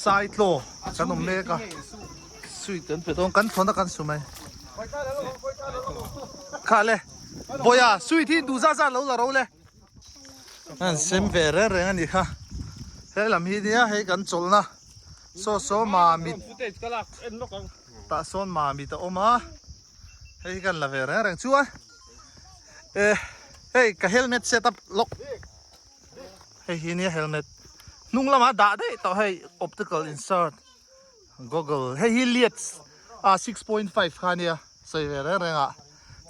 Saitlaw kan awm mek a sweet kan pe dawn kan thawn a kan su mai kha le Bawiha sweet hi duh zat zat lo la ro le an sem ve reng reng a nih kha he lam hi nia hei kan chawlhna saw saw mamit tah sawn mamit a awm a hei hi kan la ve reng reng chuan eh hei ka helmet set up lawk. Hei hi nia helmet hnung lamah dah daih tawh hei optical insert goggle hei hi lights a 6.5 kha nia sawi ve reng reng ah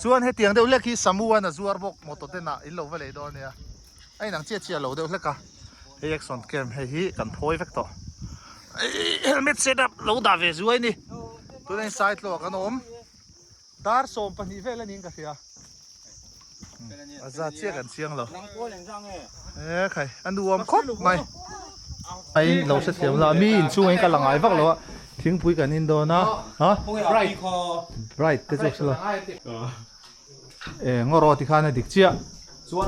chuan hetiang deuh hlek hi samu an a zuar bawk motor ten ah in lo va lei dawn nia a inang chiah chiah lo deuh hlek a hei action cam hei hi kan phawi vek tawh helmet set up lo dah ve zuai ni tunah hian saitlawk an awm. Dar 12 vel a niin ka hria. A za chiah kan chiang lo. E khai, a nuam khawp mai. Ai lo hre thiam lo, mi inchhung in ka la ngai vak lo a, thingpui kan in dawn a. Ha? Bright te chu hre lo. E ngaw ti khan a dik chiah.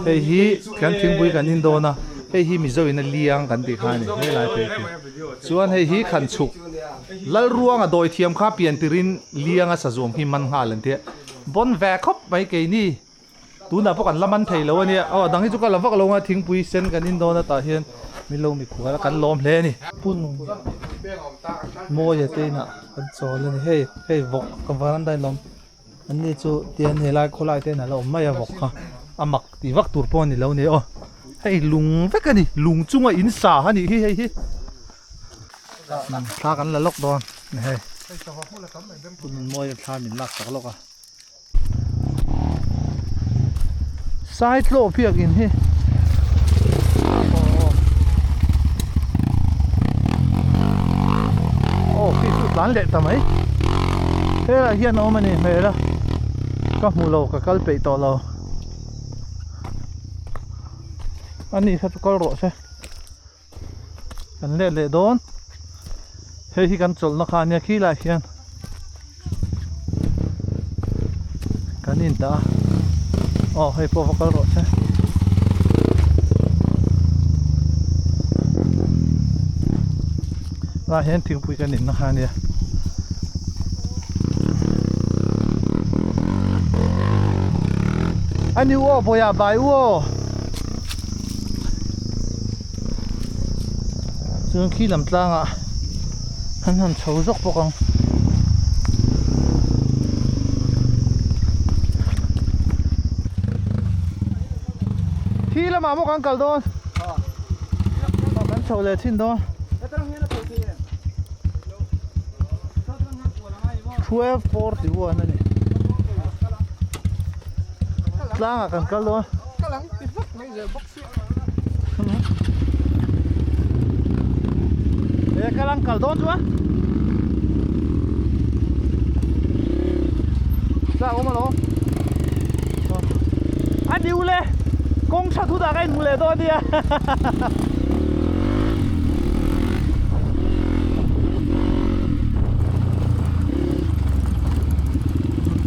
Hei hi kan thingpui kan in dawn a, hei hi Mizo in a liang kan tih kha a ni helai phei khi. Chuan hei hi khan chhuk Lalruanga dawi thiam kha pian tirin lianga sazuam khi man nghal an tia. Bon ve khawp mai keini tunah pawh kan la man thei lo a nia. Aw dang hi chu ka la vak lo ang a thingpui sen kan in dawn a tah hian min lo mikhual a kan lawm hle a ni. Pun Mawia te inah kan chawl a ni hei hei vawk ka varanda in lawm. An ni chu tian helai khawlai te in a la awm mai a vawk kha a mak tih vak tur pawh a ni lo ni aw hei lung vek a ni lung chunga in sa a nih hi hei hi thla kan la lawk dawn ni hei mawi thla min lak tak lawk a Saitlawh biakin hi aw khi chu tlan leh ta mai helai hian a awm a ni hmel a ka hmu lo ka kal peih tawh lo a ni kha chu kal rawh se kan let leh dawn hei hi kan chawlhna kha ania khi lai hian kan in dah a aw hei pawh va kal rawh se lah hian thingpui kan in na kha ania ani u aw bawiah bai u aw. Chuan khi lam tlangah an han chho zawk bawk ang. Khi lamah maw kan kal dawn? Kan chho leh thin dawn. 12:41 a ni. Tlangah kan kal dawn. E kal ang kal dawn chuan Tlang awm alawm A niu le kawng tha thu dah ka inhmu leh dawn ania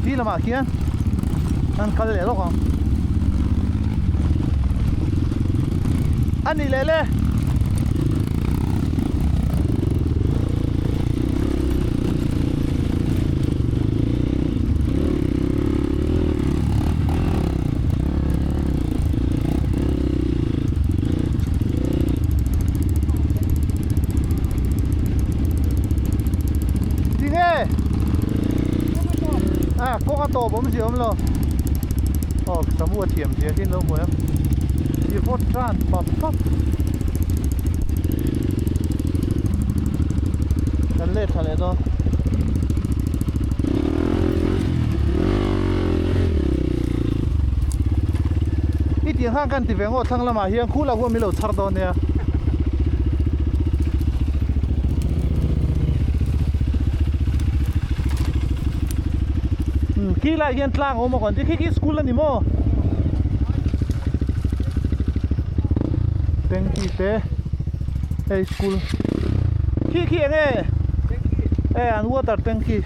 Khi lamah khian kan kal leh lawk ang. A ni leh le. Tinge? À, kawng a tawp awm zia awm lo. Aw samu a thiam zia khi an lo hmu em i vawt tan pap pap kan let tha leh dawn i tiang khan kan ti ve ngawt thlang lamah hian khu lah huan min lo chhar dawn nia Khi lai hian tlang a awm a kawn khi khi school a ni maw tanky te hei school khi khi eng nge e an water tanky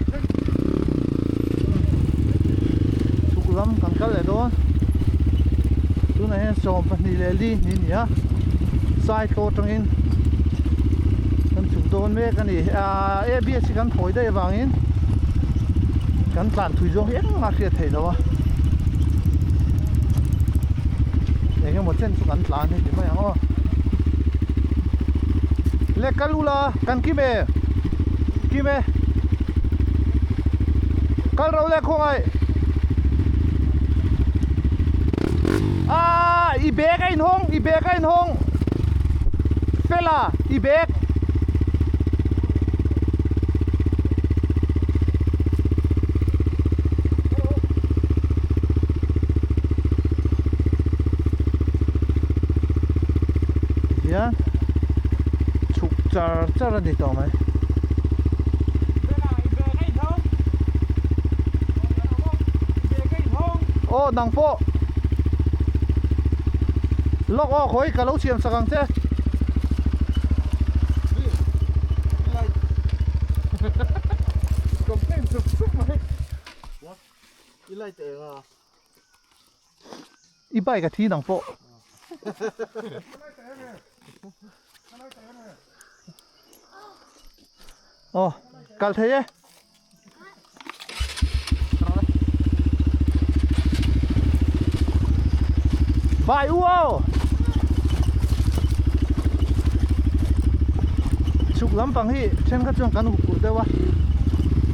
chhuk lam kan kal leh dawn tunah hian 24 ni a ni a side tawh atangin kan chhuk. dawn mek a ni ah abs hi kan phawi daih avangin kan tlan thui zawng hi engmah hriat theih loh a eng emaw chen chu kan tlan hei ti mai ang aw le kal ula kan kim e kim e kal ro le khawngaih ah i bag a inhawng i bag a inhawng fela i bag Hian chhuk char char a ni tawh mai. Aw nang pawh lawk aw khawi ka lo siam sak ang che. I bike a thi nang pawh. Aw kal thei e. Vai u aw. Chhuk lampang hi thenkhat chuan kan huphurh deuh a,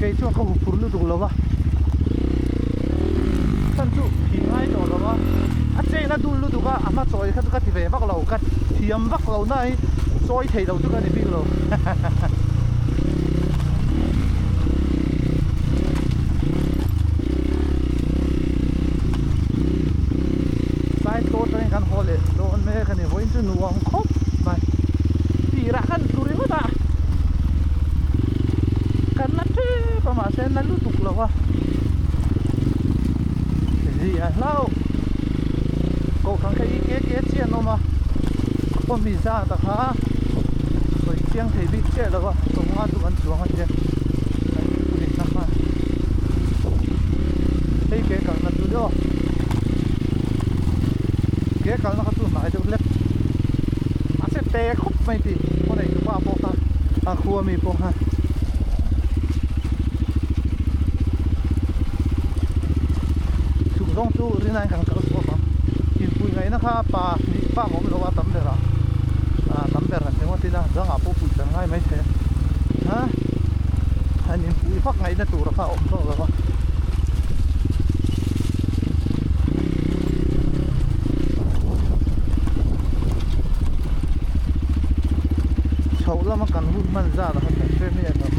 kei chuan ka huphurh lutuk lo va, chhan chu phih ngai tawh lo va, a chain a dul lutuk a, a hma chawi kha chu ka ti ve vak lo, ka thiam vak lo na hi chawi thei lo chu ka ni bik lo. Side road atangin kan haw leh dawn mek a ni vawiin chu nuam khawp mai tirah khan tlu ringawt a kan la tep a mahse na lutuk lo a zia hlauh kohhran kha i ke ke chiah an awm a khaw mi zat a kha sawi chiang thei bik chiah lo a sawmnga chu kan chuang a nia kan inpuiin a khan hei ke kalna chu ni aw ke kalna kha chu hnai deuh hlek mahse te khawp mai tih khaw nei tupa pawh kha a khua mi pawh kha chhuk zawng chu rinaiin kan kal chhuak ang inpui ngaihna kha pa hnih bak a awm lo a tam berah ah tam ber han ti ngawt ila dangah pawh puih kan ngai maithei a han inpui vak ngaihna tur kha a awm tawh lo a. Chhoh lama kan hun hman zat a kha kan hre miah lo a.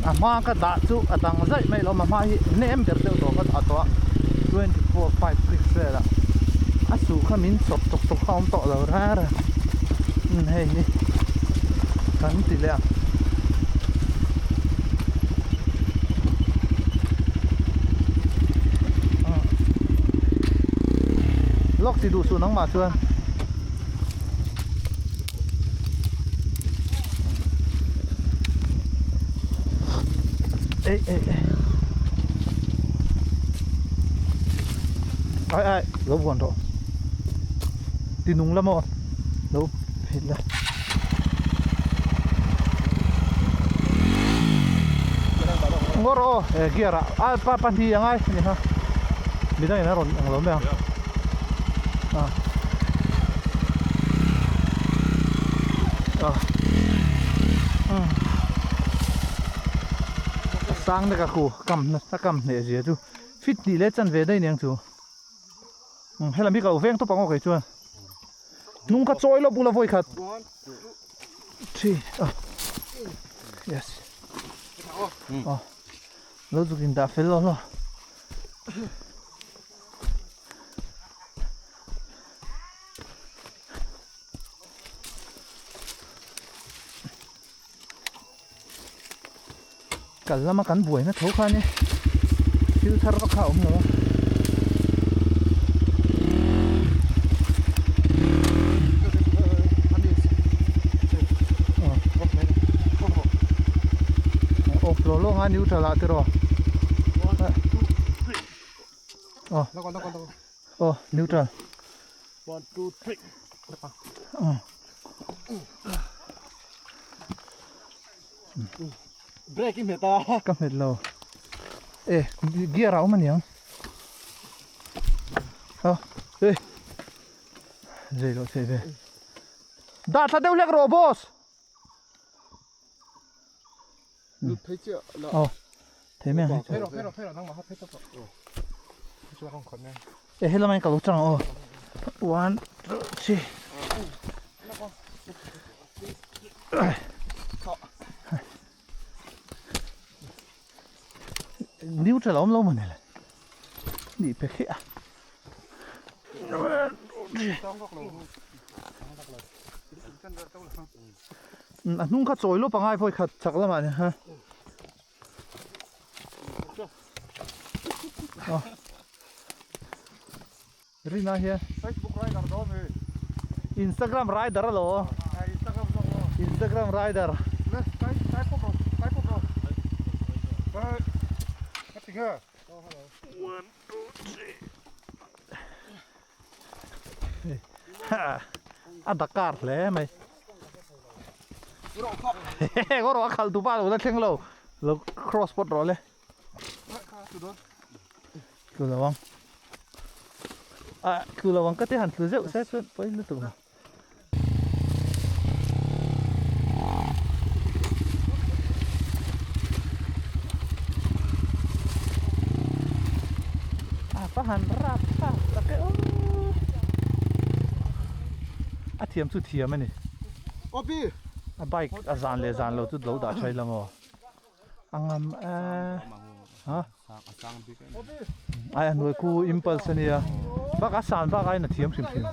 A hma ka dah chu a dang zaih mai lo a hma hi nem ber deuh tawh ka dah tawh a 24 5 6 vel ah a suh kha min chawp chawk chawk kha a awm tawh lo rar a umm hei hi kan ti leh ang. Lawk ti duh suh nangmah chuan. Ei ei ei. Ai ai lo buan rawh. Ti nung la maw lo phit la. Ngawr aw eh gear ah a pa pahnih a ngai a ni kha midang in a rawn ang lo mai ang ah ah umm a sang dek a khu kam a kam hneh zia chu fit tih leh chan ve daih aniang chu umm helam hi ka lo veng tawp ang aw kei chuan. Hnung kha chawi lawp ula vawi khat. Thi ah. Yes. Oh. Lo zuk in dah fel lo lo. Kal lama kan buaina tho kha ania thil thar vak kha a awm lo a. Law law nga neutral ah tiraw. Aw. Aw neutral. Brake i hmet a. Ka hmet lo. E gear a awm aniang. Aw e. Zei loh theih ve. Dah thla deuh hlek rawh boss. Lut phei chiah la. Aw. Thei mai ang hei chu. Phei rawh phei rawh phei rawh nangmah kha phei tawp rawh. Hei chu a rawn khawn mai. E he lamah hian ka lo chang aw. One two three. Neutral a awm lo mawni le. Nih pe khi a. A hnung kha chawi lawp angai vawi khat chak lamah ni ha. Rina hian Facebook rider dawn hei. Instagram rider alo. Instagram zawk aw. Instagram rider. Le tai tai pawp rawh tai pawp rawh. Tai ka ti nge. One two three. A Dakar hle mai. Ngaw rawh a khalh duh pa lo la thleng lo. Lo cross pawt rawh le. Tlu lo ang. Ah, tlu lo ang ka ti han tlu zeuh se chuan pawi lutuk lo. Ah, pa han rap thlak tak e aw. A thiam chu thiam a ni. A bike a zan leh zan lo chu lo dah tha ila maw. A ngam e ha ai a hnuai khu impulse a nia bak a san bak aiin a thiam hrim hrim.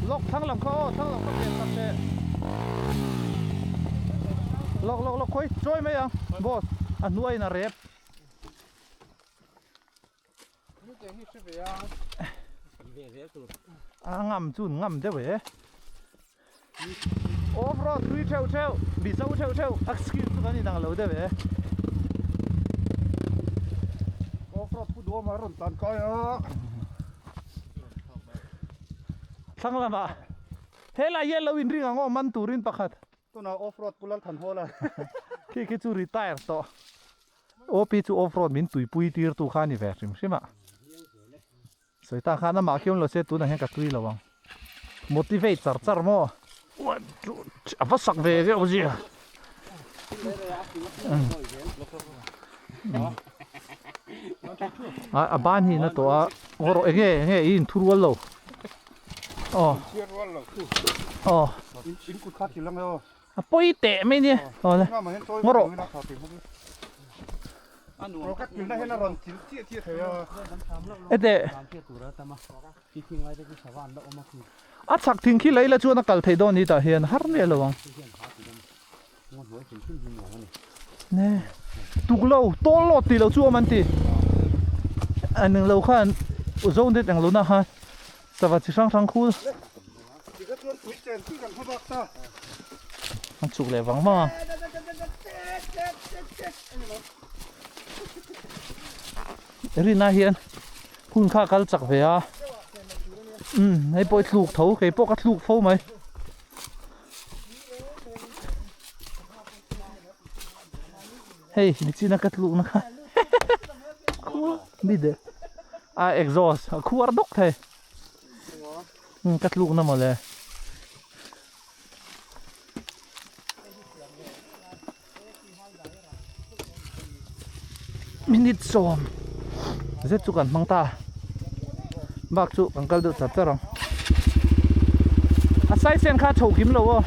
Lawk thlang lam kha aw thlang lam kha pian tak teh lawk lawk lawk khawi chawi mai ang boss a hnuaiin a rep. A ngam chu an ngam deuh e. Off road thui theuh theuh, Mizo theuh theuh a skill chu kan inang lo deuh e. Off road pu duama a rawn tan kai a. Thlang lamah helai hian lo inring ang aw man turin pakhat. Tunah off road pu Lalthanhawla. Khi khi chu retire tawh. OP chu off road min tuipui tir tu kha a ni ve hrim hrim a. Sawi ta khan amah khi awm lo se tunah hian ka tui lo ang. Motivate char char maw? One two three a va sak ve reuh zia. A ban hi na tawh a ngaw rawh enge enge i inthu rual lo. Aw. Aw. A pawi teh mai nia. Aw le. Ngaw rawh. Ete. A chhak thing khi lei la chuan a kal theih dawn ni tah hian har miah lo ang. Ne. Tuk lo, tawl lawt tih lo chu awm an ti. An eng lo khan zo net eng lo na khan sava chi hrang hrang khul. An chuk leh vang vang a. Rina hian hun kha kal chak ve a. Umm hei pawh i thluk tho kei pawh ka thluk fo mai. Hei nichina ka tlukna kha mi de a exhaust a khuar dawk thei. Ka tlukna mawle. Minute sawm zet chu kan hmang ta bak chu kan kal deuh char char ang a side stand kha a chho kim lo aw.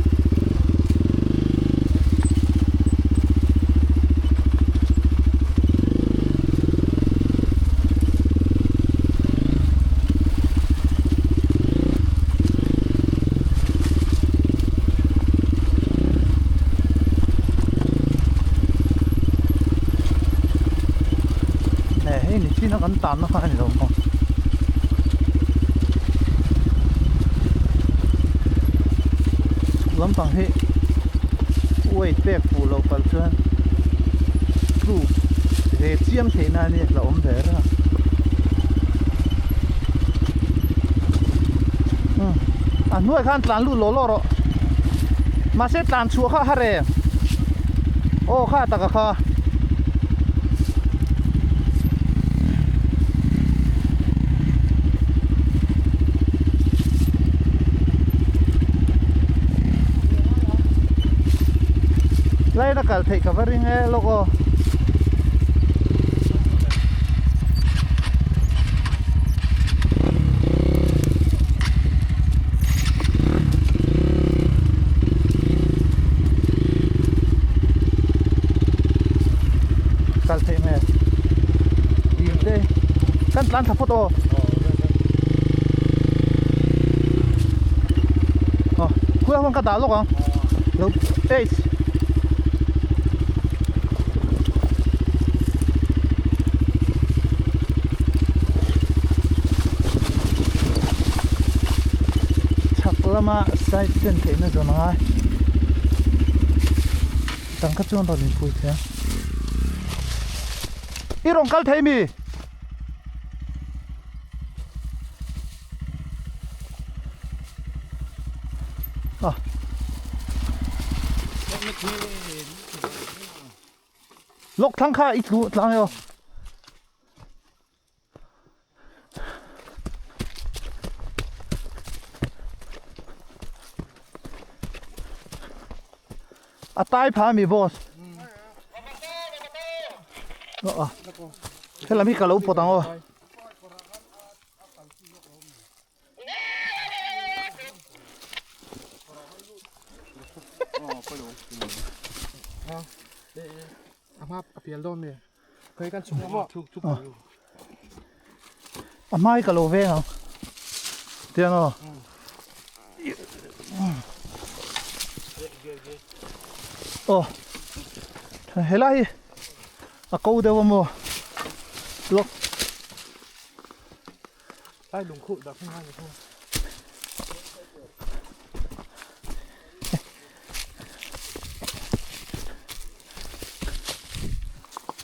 Nè hei ni chin a kan tanna kha a ni lo maw. lampang hi weight pek fuh loh palh chuan tluk ve chiam theih na ania la awm ve reng a umm a hnuaiah khan tlan lut lawh lawh rawh mahse tlan chhuah kha a har em aw kha taka kha. Line a kal theih ka va ring e lawk aw. Kal theih hmel dil te kan tlan thla phawt aw aw khuai huan ka dah lawk ang lo eight chhak lama side chen theihna zawn a ngai tang kha chuan rawn inpui thei a i rawn kal thei mi a lawk thlang kha i tlu tlang emaw. A tai pha mi boss. Ờ. Thế là mi cả lâu pawt ang aw. A hmai ka lo veng ang tiang aw aw helai hi a ko deuh a maw lawk.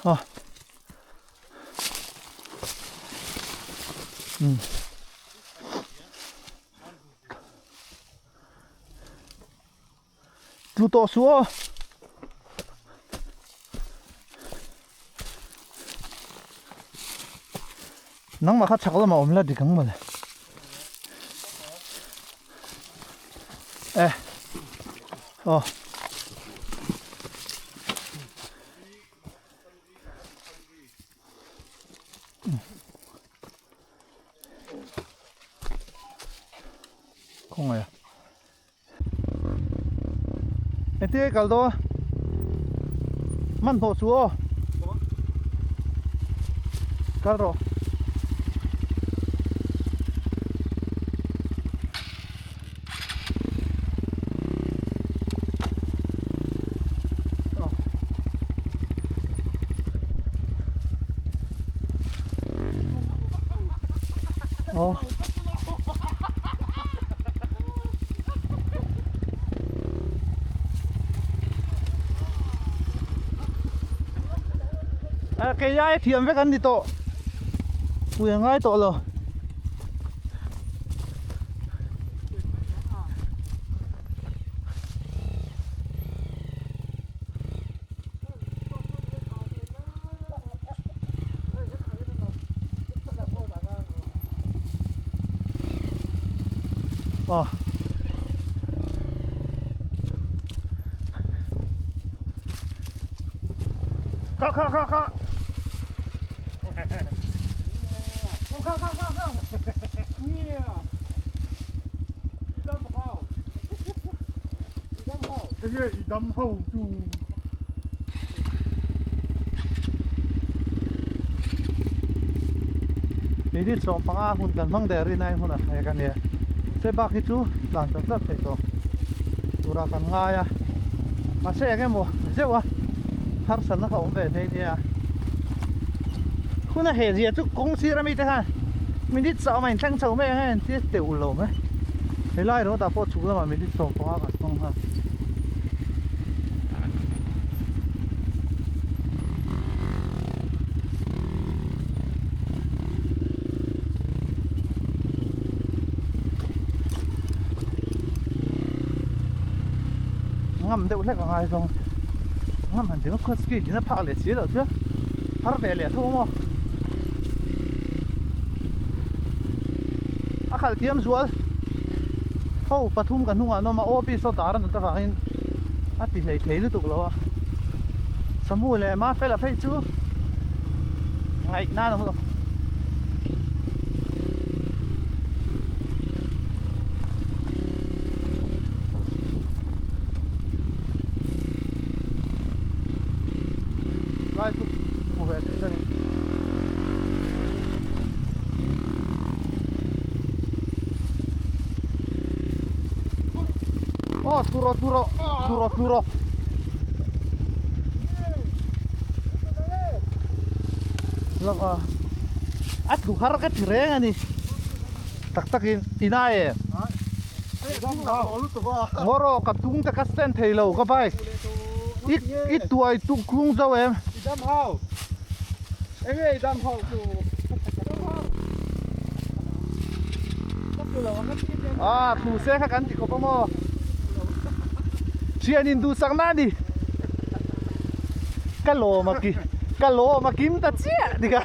Aw um Tlu tawh suh aw. Nangmah kha chhak lamah awm la dik ang mawle. Eh. Aw. Khawngaih a. Engtin nge kal dawn a? Hmanhmawh chu aw. Kal rawh. Aw. A kei ai thiam vek an ni tawh pui a ngai tawh lo. Aw. Kha kha kha kha. Kha kha kha kha. Enge i dam ho chu. Minute 15 hun kan hmang der rin ain hunah hek a nia. Se bak hi chu tlan tak tak theih tawh tura kan ngai a. Mahse eng emaw zeuh a harsatna kha awm ve thei nia. Hun a heh zia chu kawng sir ami te khan minute 10 a inthleng chho mai ang a entir teuh lo mai. Helai road ah pawh chhuk lamah minute 15 kan hmang nghal. Ngam deuh hlek a ngai zawng. Ngam han ti ngawt khaw speed in a phak leh si loh chu har ve leh tho maw. A khalh thiam zual. Ho pathum ka hnungah an awm a, OP saw tar a nat avangin a ti hlei thei lutuk lo a. Samu leh Mafela phei chu ngaih nan awm lo. Lai chu hmu ve theih a ni. Aw thu rawh thu rawh thu rawh thu rawh. Laka a tlu har ka ti reng a ni. Tak takin i nai e. Ngawrawh ka tung te ka stand thei lo ka bike. I i tuai tuk tlung zo em. I dam hau. Enge i dam hau chu. Ah thu se kha kan ti khawp a maw. Thian in duhsak na ni. Ka lawm a ki ka lawm a kim ta chiah ti kha.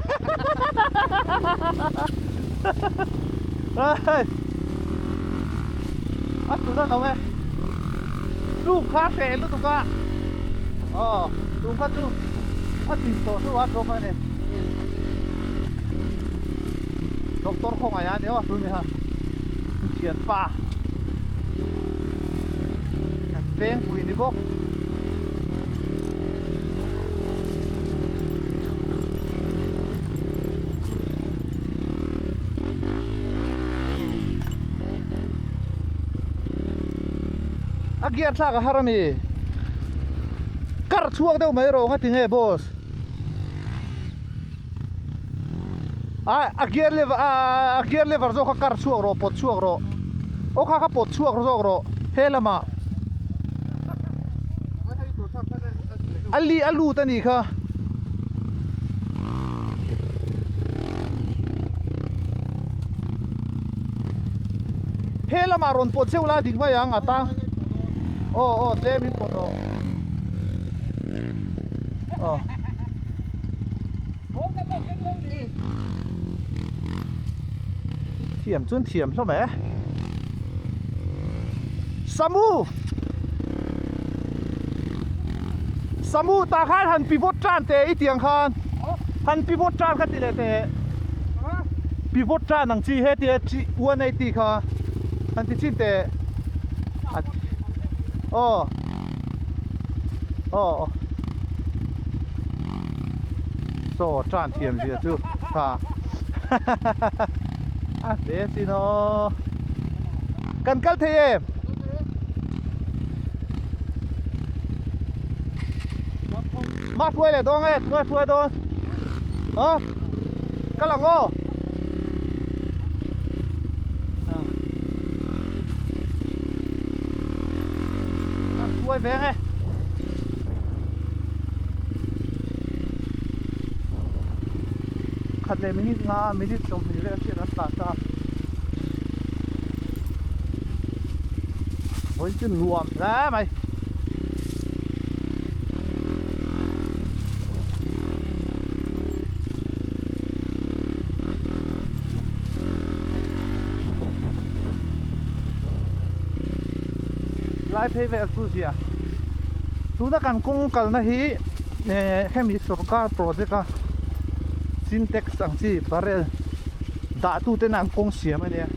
A tun a lo e. Tluk kha hreh lutuk a. Aw tluk kha chu a tin tawh hnu a tlawm a ni. Doctor khawngaih a ni aw tun ni ha. Thianpa. Kan vengpui ni bawk. A gear thlak a har a ni kar chhuak deuh mai rawh nga ti nge boss a a gear lever a a gear lever zawk kha kar chhuak rawh pawt chhuak rawh aw kha kha pawt chhuak zawk rawh he lamah a li a lut a nih kha. He lamah rawn pawt zeuh la dik mai ang a tang aw aw tlem in pawt rawh aw thiam chuan thiam hlawm e Samu Samu tah khan han pivot tan teh i tiang khan han pivot tan kha ti leh teh pivot tan ang chi he tia chi 180 kha han ti chin teh aw aw saw tan thiam zia chu tha a hle sin aw kan kal thei em. Ma hruai leh dawn nge hruai hruai dawn a ka lang aw hruai ve nge khat leh minute nga minute 20 vel chiah kan tlan ta vawiin chu nuam hle mai. Lai phei vel chu zia tuna kan kawng kalna hi eh hemi sorkar project a sintex ang chi barrel dah tu ten an kawng siam a nia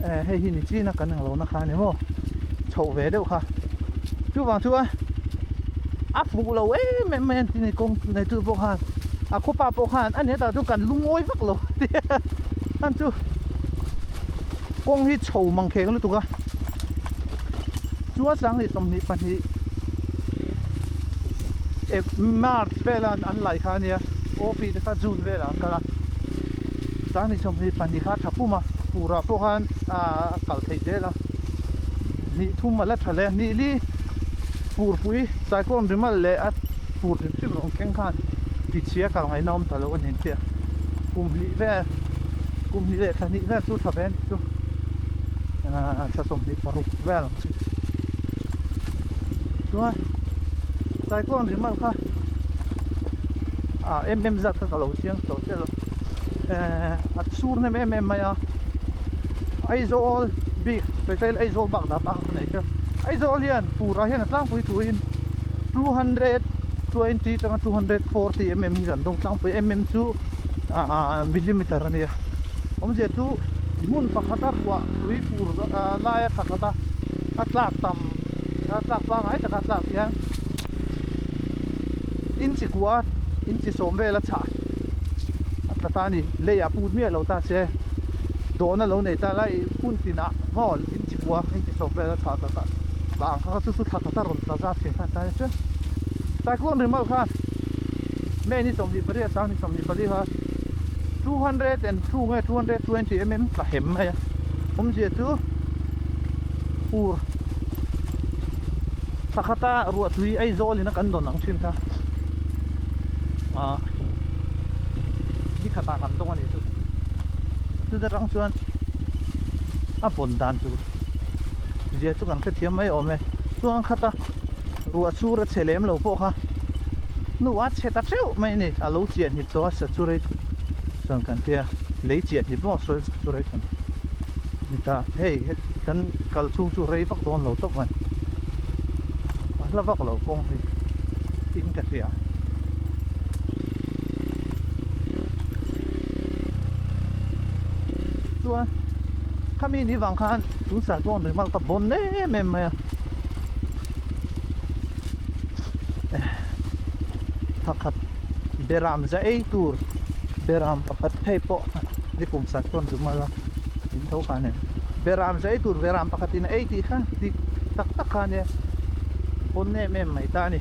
eh hei hi ni chin a kan englo na kha a ni maw chhoh ve deuh kha chuvang chuan a fuh lo em em mai a ni kawng nei tu pawh khan a khawpa pawh khan a ni hetah chuan kan lungawi vak lo hman chu kawng hi chho mang kheng lutuk a chuan sanghnih 22 eh march vela an laih kha a nia OP te kha june velah an kal a 2022 kha tha pum a. Furah pawh khan a kal theih zel a, hnih thum a la tha hle a, hnih li furpui cyclone rimal leh a fur hrim hrim rawn keng khan tichhia kal ngaihna awm ta lo a ni ang chiah kum hnih vel kum hnih leh thla hnih vel chu tha ve a nih chu thla 26 vel ang chu chuan cyclone rimal kha ah em em zat kha ka lo chiang tawh chiah lo. Eh a chhur hnem em em mai a Aizawl bik sawi Aizawl bak dah tak a nei kher Aizawl hian fur ah hian a tlangpui turin 220 atanga 240 mm hi kan dawng tlangpui mm chu ah millimeter a nia awmzia chu hmun pakhata ruah tui fur laia tha khat a a tlak tam a tlak pangngai taka a tlak hian inchi kua inchi sawm vel a chhah. A tla ta a ni leiah put miah lo ta se dawhna lo nei ta lai hun tinah maw inchi kua inchi sawm vel a chhah ta ta tla ang kha kha chu chu thla khat a rawn tla zat thin khan ta nia chuan cyclone rimal khan May ni 28 sang ni 24 kha 202 nge 220 mm tla hem mai a awmzia chu fur thla khata ruah tui Aizawl in a kan dawn ang thin kha. Ah ni khatah kan dawng a nih chu chuta tang chuan a vawn dan tur zia chu kan hrethiam mai awm e chuan khata ruah chhur a chhe lem lo pawh kha hnu a chhe ta teuh mai a ni a lo chiah hnip tawh a saturation chuan kan tia lei chiah hnip maw soil saturation ni ta hei kan kal chhung chu rei vak dawn lo tawp mai a hla vak lo kawng hi. In ka hria. Chuan khami ni vang khan tun sah chuan rimal ka bawn em em mai a. Pakhat beram za ei tur beram pakhat phei pawh ni kum sah chuan rimal a in tho kha ania. Beram za ei tur beram pakhat in a ei tih kha dik tak tak kha ania. Pawn em em mai ta a ni.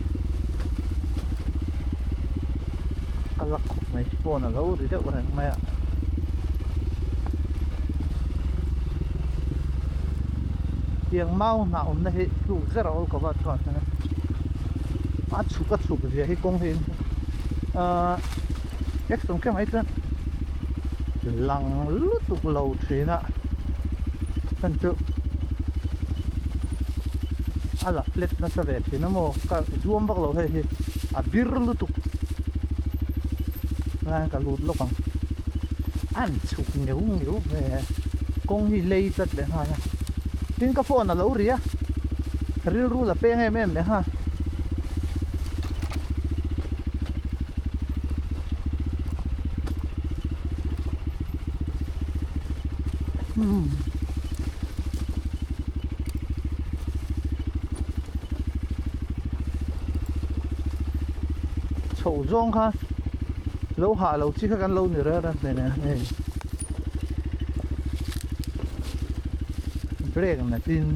Ka lak khawp mai phone a lo ri deuh reng mai a. Tiang mau hnah awmna hi tluk zet a awl ko va chuan a chhuk a chhuk zia hi kawng hi ahh action kher mai chuan lang lutuk lo thin a hman chu a la flat nasa ve thin a maw ka zuam vak lo hei hi a bir lutuk lai ka lut lawk ang an chhuk ngeuh ngeuh ve kawng hi lei tlat leh nghal a tin ka phone a lo ri a rilru la peng em em leh nghal. Chho zawng kha lo hah lo chi kha kan lo ni reng reng hle hei brake na tin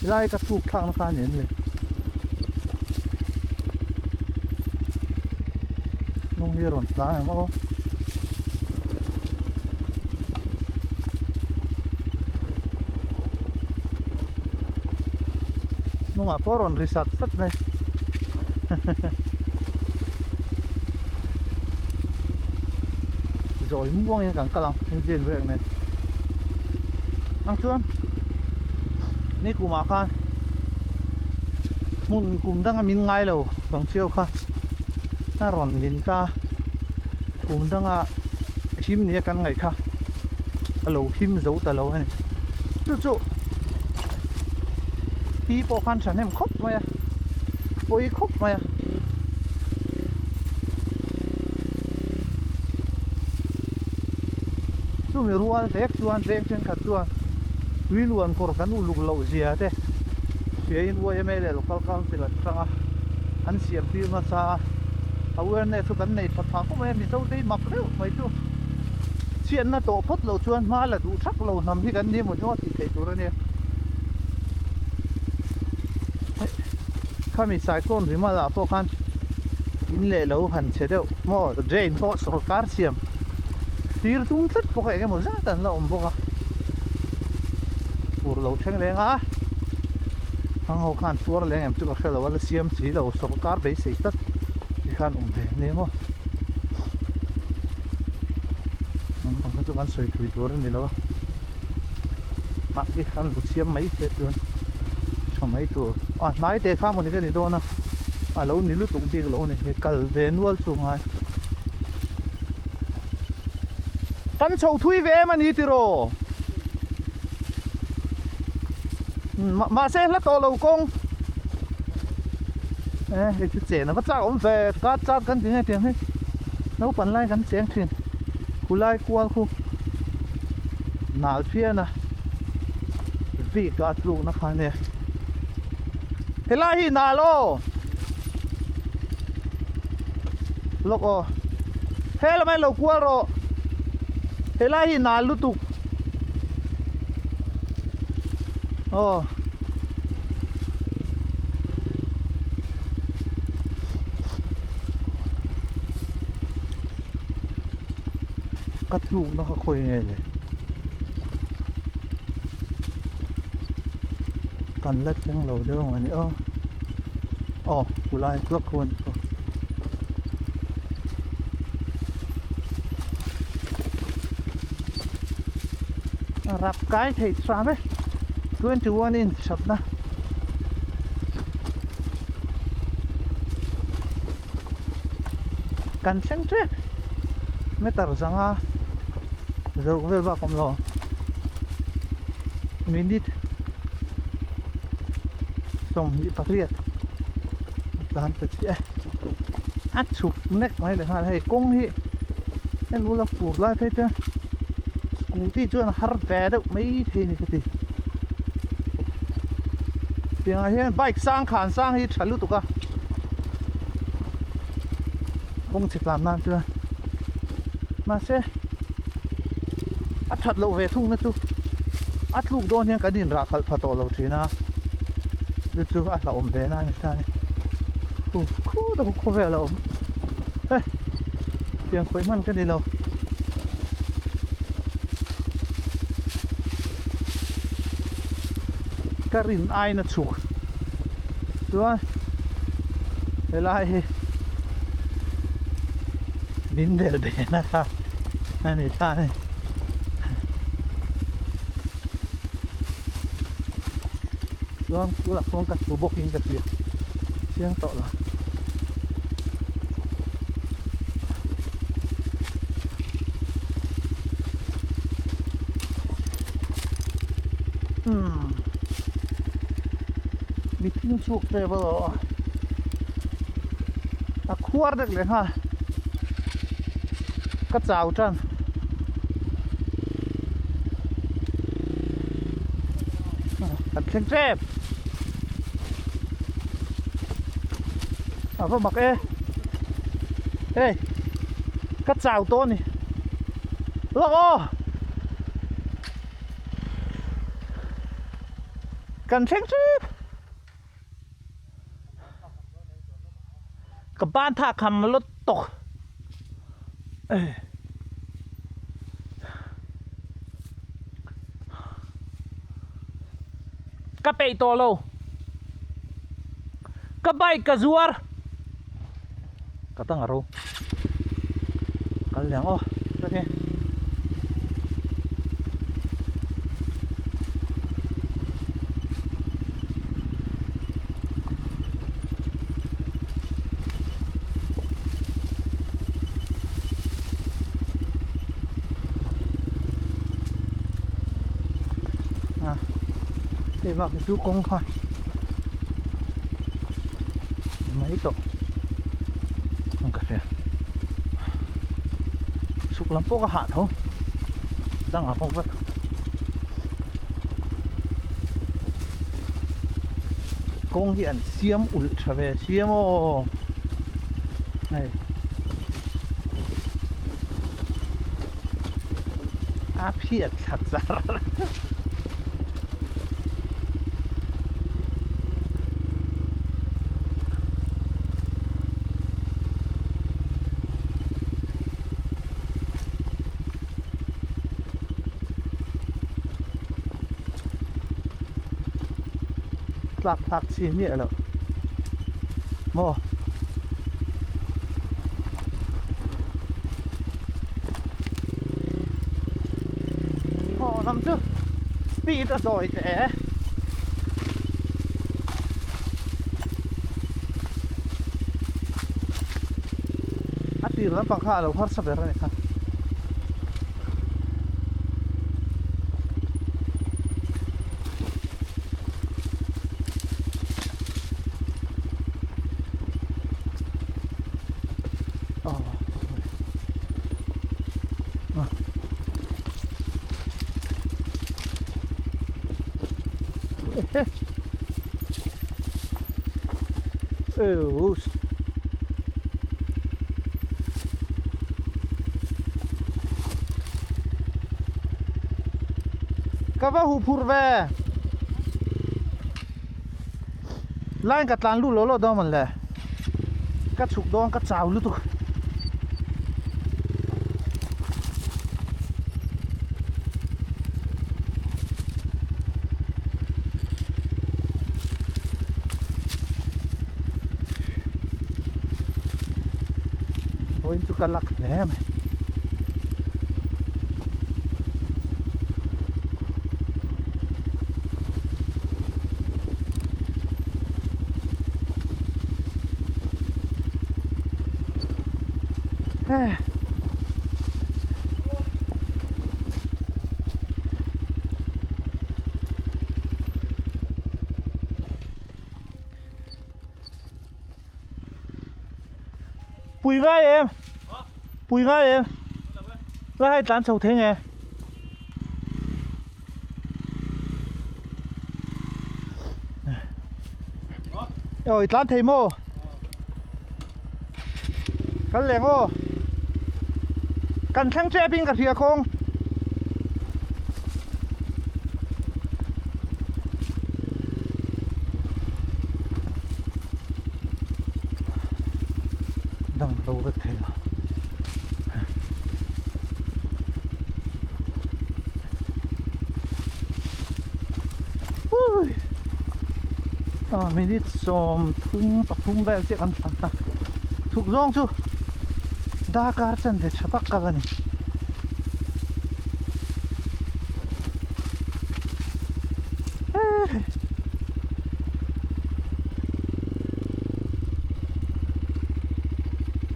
helai ka tuk thlak na kha a ni em le hnung hi a rawn tlang em aw. Hnungah pawh a rawn ri sat sat mai zawi muangin kan kal ang engine brake nen ang chuan ni kumah khan hmun kum danga min ngai lo bang chiau kha a rawn lin ta. Kum danga him nia kan ngaih kha a lo him zo ta lo a ni. Chu chu pi pawh khan thahnem khawp mai a, pawi khawp mai a. Chumi rual vek chuan veng thenkhat chuan tui luan kawr kan uluk loh zia te hriain YMA leh Local Council an hrang a, an siam tir nasa a. Awareness chu kan nei tha phah khawp mai a, Mizo te hi mak deuh mai chu chhiatna tawh phawt loh chuan hma la duh thak lo hnam hi kan ni emaw chu a tih theih tur a nia. Khami cyclone rimal ah pawh khan in leh lo han chhe deuh maw drain pawh sorkar siam. Thlir tum tlat bawk a eng emaw zat an la awm bawk a fur lo thleng leng a hang ho khan tuar leng em chu ka hre lo a la siam si lo sawrkar beisei tlat ti khan awm ve nia maw naupang kha chu kan sawi thui tur a ni lo a mahni khan lu siam mai se chuan tha mai tur a hnai te kha mawni ka ni dawn a a lo ni lutuk bik lo a ni kal ve nual chu ngai. Kan chho thui ve em a ni tiraw? Mahse hla tawh lo kawng. E hei chu chen a va chak awm ve chat chat kan ti nge tiang hi naupang lai kan cheng thin khulai kual khu nal phian a bik a tlukna kha ania helai hi nal aw. Lawk aw he lamah hian lo kual rawh helai hi nal lutuk aw ka tluk na kha khawi nge le kan la thleng lo deuh ang a ni aw. Aw kulai tlawk khu a ni tawh. A rap kai thei tram e 21 inch thatna. Kan thleng tep meter zanga zaruk vel bak awm lo minute 28 tlan ta chiah e a chhuk nek mai leh nghal hei kawng hi heng ula fur lai phei chuan scooty chuan a har ve deuh mai thei a ni ka ti tiangah hian bike sang khan sang hi tha lutuk a kawng chhe tlan nan chuan mahse a that loh ve thung na chu a tluk dawn hian kan inrah khalh pha tawh lo thin a chu chu a hlauhawm ve na a ni ta a ni khu khu tak khawvel a awm e tiang khawih hman ka ni lo. Ka rin aina chhuk chuan helai hi min bel ve na kha a ni ta a ni. Chuan tunah chuan ka thu bawkin ka hria chiang tawh lo. Umm mi thil chhuk tep alawm a khuar deuh leh nghal ka chau tan kan thleng tep a va mak e hei ka chau tawh a ni lawk aw. Kan thleng tep. Ka ban tha kham lot tawk. Ka peih tawh lo. Ka bike ka zuar. Ka tang a ro. Kal liang aw. Hei bak hi chu kawng kha mai tawh ang ka hria chhuk lam pawh ka hah tho dangah pawh vat kawng hi an siam ulh tha ve siam aw hei a phiat thla char. tlak thlak chi miah loh maw. Haw lam chu speed a zawi teh e. A tir lampang kha a lo harsa ber a ni kha. Ka va huh phurh ve. Line ka tlan lut lo lo dawn mawn le. Ka chhuk dawn ka chau lutuk. Vawiin chu ka lak hle mai. Pui ngai em? Pui ngai em? La hai tlan chho thei nge? Ôi tlan thei maw? Kal leng aw. Kan thleng tep in ka hria khawng. Dang lo vek thei lo. Ui. Ah, minute 30 pathum vel chiah kan thlan ta. Thuk zawng chu darkar chen ve tha tak kal a ni.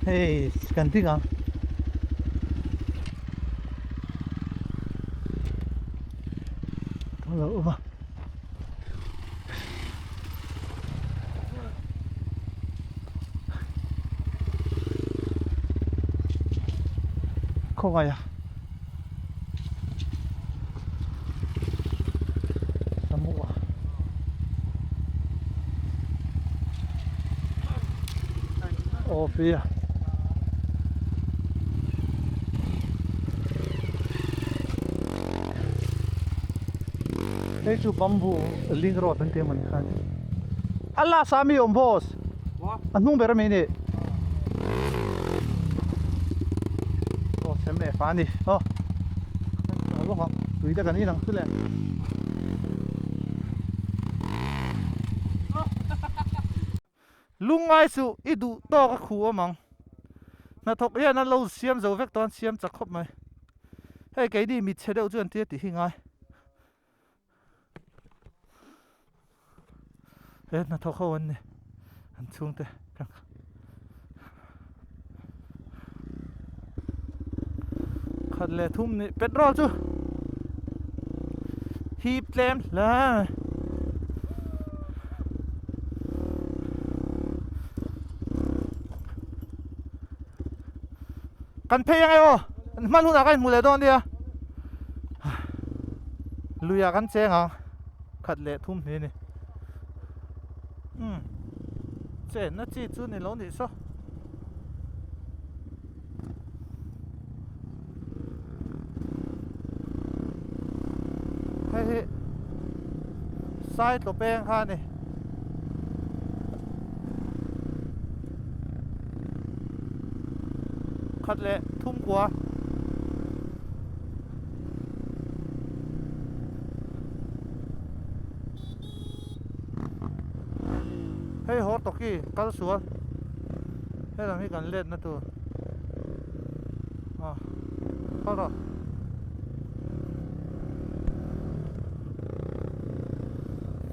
Hei kan ding ang. Ka lo awm a. Khawngaih a. Aw fia. Hei chu bamboo link road an tih emaw ni khan. A last ah mi awm boss. A hnung ber ami ni. Aw sem leh fa ani. Aw. Lawk ang. Tui te kan in ang chu le. Lungngai suh i duh tawk a khu awm ang. Hnathawk hian an lo siam zo vek tawh an siam chak khawp mai. Hei keini mit chhe deuh chu an tia tih hi ngai. He hnathawk ho an ni an chhungte khat leh thum nih petrol chu hip tlem hle mai. Kan phei ang e aw hman hunah ka inhmu leh dawn nia luiah kan cheng ang khat leh thum hnih a ni umm chenna chi chu ni lo nih saw. Hei hi Saitlaw peng kha a ni. Khat leh thum kua. Hei haw tawki kal sual helam hi kan let na tur ah kal rawh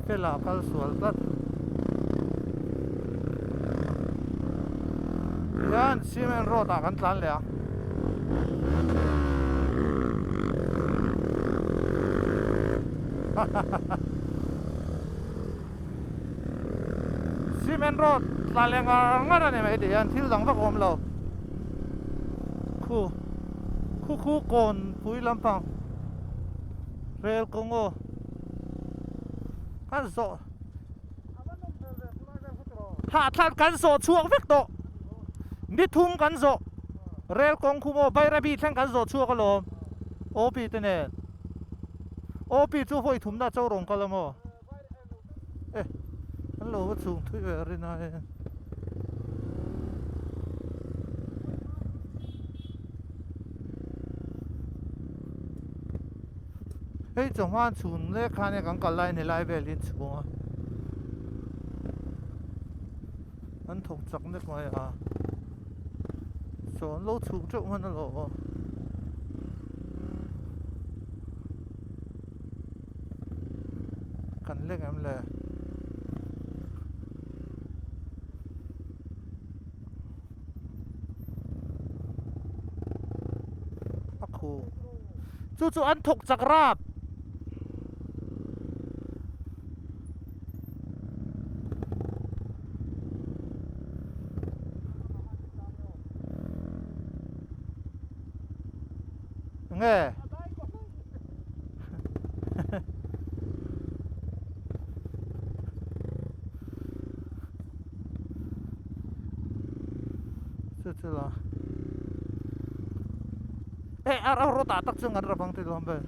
fela kal sual tlat hian cement road ah kan tlan leh a. Cement road tla leh ngar ngar a ni mai tih hian thil dang vak a awm lo khu khu khu kawn pui lampang rel kawng aw kan zawh hahthlak kan zawh chhuak vek tawh ni thum kan zawh rel kawng khu maw Bairabi thleng kan zawh chhuak alawm OP te nen OP chu vawi thumna chaw rawn kal a maw. E an lo va chhung thui ve a rin ai hei chawhma chhun lek khan e kan kal lai ni lai vel hi an chhung a an thawk chak nek mai a saw an lo chhung teuh hman alawm. Kan lek em le? A khu. Chu chu an thawk chak rap. Nge? Chu chu la e ar ar rawt ah tak chuan kan rap ang tih lawm vel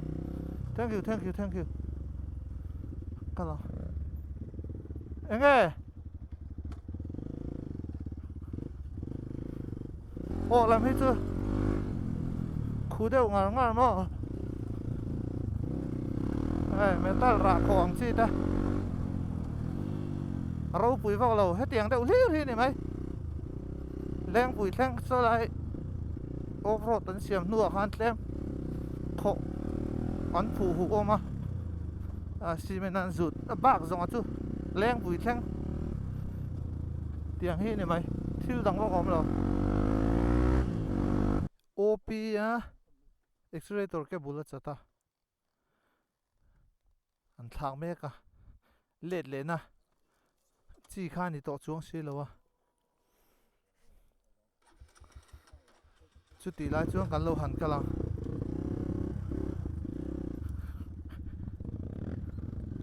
thank you thank you thank you ka la enge Aw lam hi chu khu deuh ngar ngar maw hei metal rah khawh ang chi te a ropui vak lo hetiang deuh hlir hi a ni mai lengpui thleng saw lai off road an siam hnuah khan tlem khawh an phuh huh awm a ah cement an zut a bak zawng a chu lengpui thleng. Tiang hi a ni mai, thil dang vak a awm lo. OP a accelerator ke bul a chat a, an thlak mek a, let lehna chi kha a ni tawh chuang si lo a. Chutih lai chuan kan lo han kal ang.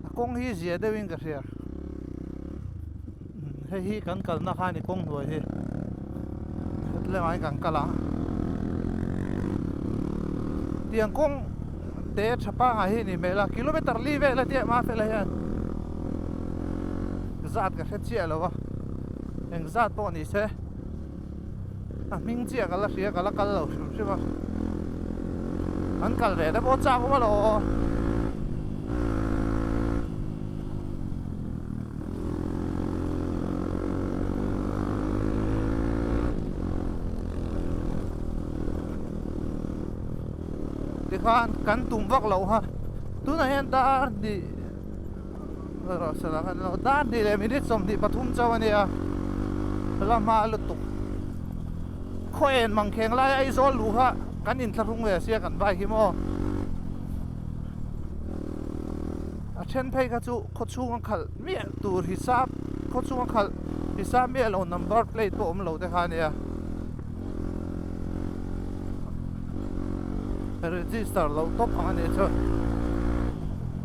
A kawng hi zia deuh in ka hria. Hei hi kan kalna kha a ni kawng hnuai hi. Hetlem ah hian kan kal ang. Tiang kawng te tha pangai hi a ni hmel a kilometer li vel a tia mah fela hian zat ka hre chiah lo a eng zat pawh ni se. A hming chiah ka la hria ka la kal lo hrim hrim a an kal ve te pawh chak awm alawm tikhan kan tum vak loh kha tunah hian dar hnih Dar hnih leh minute 23 chauh a nia la hma lutuk khaw en mang kheng lai Aizawl luh kha kan inthlahrung ve sia kan bike hi maw a then phei kha chu khaw chhunga khalh miah tur hisap khaw chhunga khalh hisap miah lo number plate pawh awm lo te kha a nia register loh tawp ang a nih chu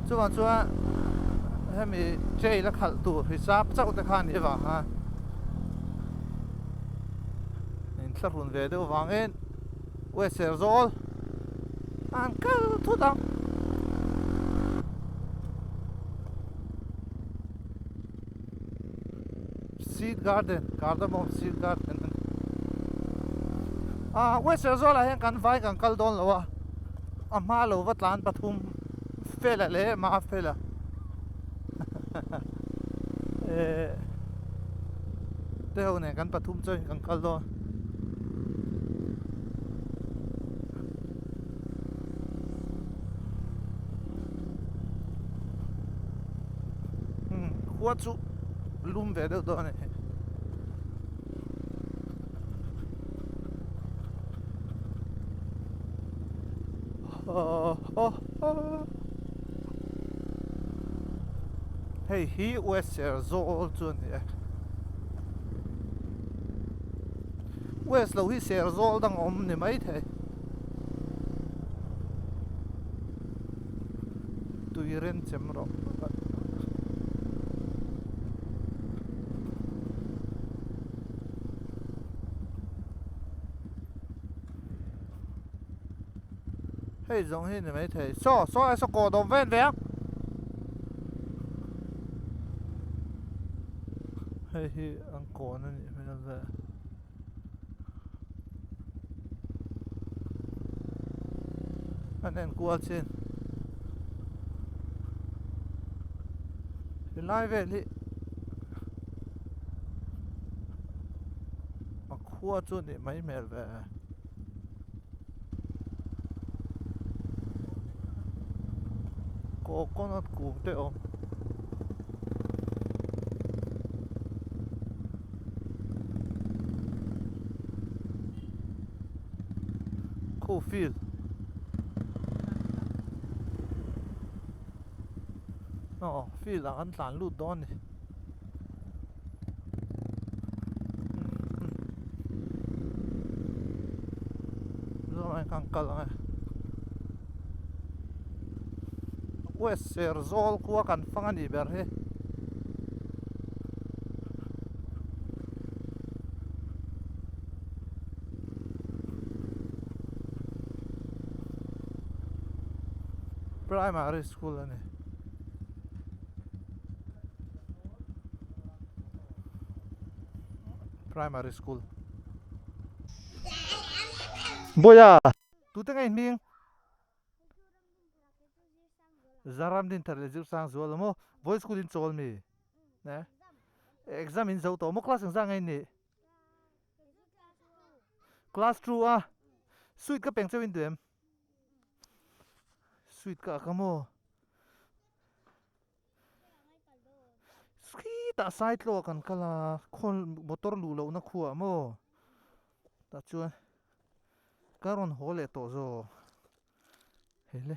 chuvang chuan hemi trail a khalh tur hisap chauh te kha a nih avang khan inthlahrun ve deuh vangin uaser zawl an kal thut ang. Seed garden cardamom seed garden a ni ah western zawlah hian kan vai kan kal dawn lo a a hma lo va tlan pathum fela leh ma fela eh. Te ho nen kan pathum chuan kan kal dawn. Hmm, khua chu lum ve deuh dawn a ni. Hei hi West Serzawl chu a ni e. West lo hi Serzawl dang a awm ni maithei. Tui ren chem rawh. Hei zawng hi ni maithei saw saw ai saw kawh dawm ven ve ang hei hi an kawn a nih hmel ve an en kual chin helai vel hi a khua chu a nih mai hmel ve. Coconut kung te awm. Khu field. Aw field ah kan tlan lut dawn a ni. Kan kal ang e West Serzawl khua kan fang a nih ber hi. Primary school a ni. Primary school Boya tute nge hming Zaram din thar leh zir sang zual maw boy school in chawl mi ne exam in zo tawh maw class engzah nge in nih class 2 a sweet ka peng cheu in duh em sweet ka ka maw Khitah Saitlaw kan kal a, khawl motor luh lohna khuaah maw tah chuan ka rawn haw leh tawh zawk hei le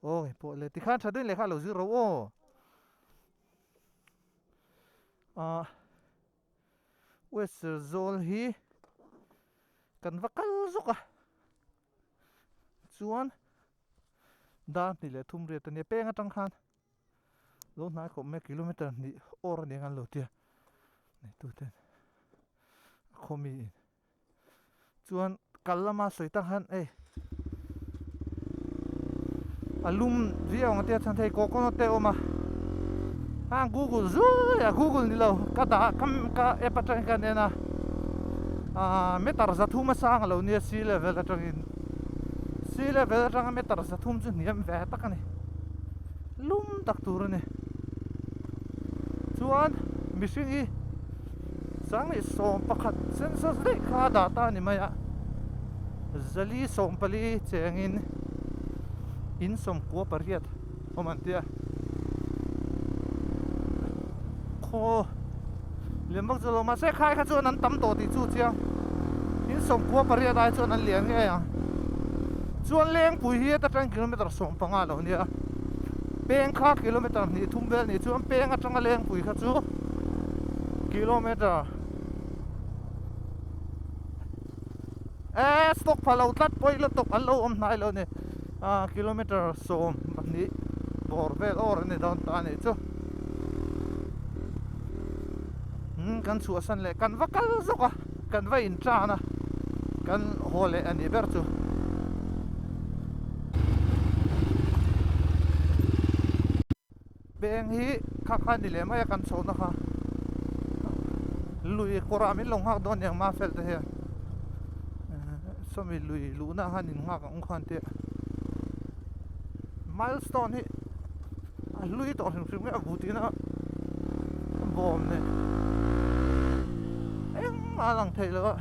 aw ngei pawh le tikhan tha deuhin lehkha a lo zir ro aw ah West Zawl hi kan va kal zawk a chuan. Dar hnih leh thum riat a nia peng atang khan lo hnai khawp mai a kilometer hnih awr a ni ang an lo tia neitu ten a khaw mi in chuan kal lama sawi tak khan hei a lum viau ang tia chuan hei coconut te a awm a hang google zui a google ni lo ka dah ka app atangin ka en a ahh meter zathum a sang a lo nia sea level atangin. Sea level atanga meter 300 chu hniam ve tak a ni. Lum tak tur a ni. Chuan mihring hi sanghnih 11 census daih kha a dah ta a ni mai a. Zali 14 chengin in 98 awm an ti a. Khaw lian vak chu lo mahse khai kha chuan an tam tawh tih chu chiang in 98 ai chuan an lian ngei ang chuan lengpui hi heta tang kilometer 15 lo nia peng kha kilometer hnih thum vel nih chuan peng atanga lengpui kha chu kilometer eh stock pha lo tlat pawi lutuk an lo awm hnai lo ni ah kilometer 12 bawr vel awr a ni dawn ta a nih chu. Umm kan chhuahsan leh kan va kal zawk a kan va in tan a kan haw leh a nih ber chu. Peng hi kha kha ni leh mai a kan chhohna kha lui kawrah min lo nghak dawn aniang Mafel te hian sawmi lui luhna ah khan in nghak ang u khan tia milestone hi. A hlui tawh hrim hrim nge a bu tihna a bawm nei. Engmah a lang theih loh a.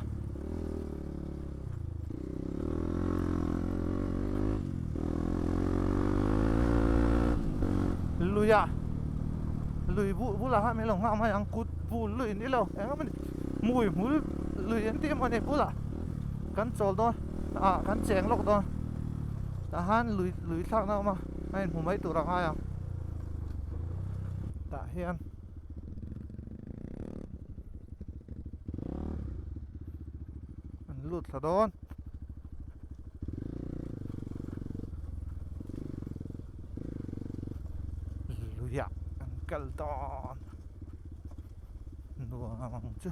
Luia lui buh bulah khan min lo nghak mai ang kut bul lui ni lo eng emaw ni hmui hmul lui an tih emaw ni bulah kan chawl dawn ah kan cheng lawk dawn tah khan lui lui thlakna a awm a a inhmu mai tur a ngai ang tah hian. An lut thla dawn. Luiah an kal dawn. Nuam ang chu.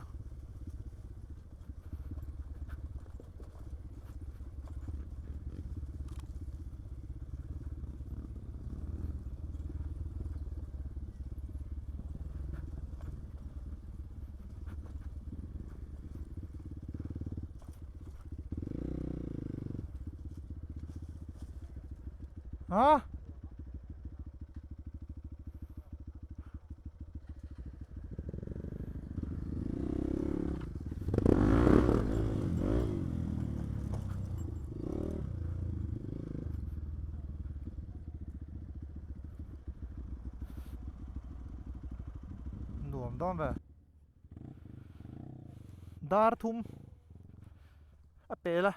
Ha? Nuam dawn ve. Dar thum a pel a.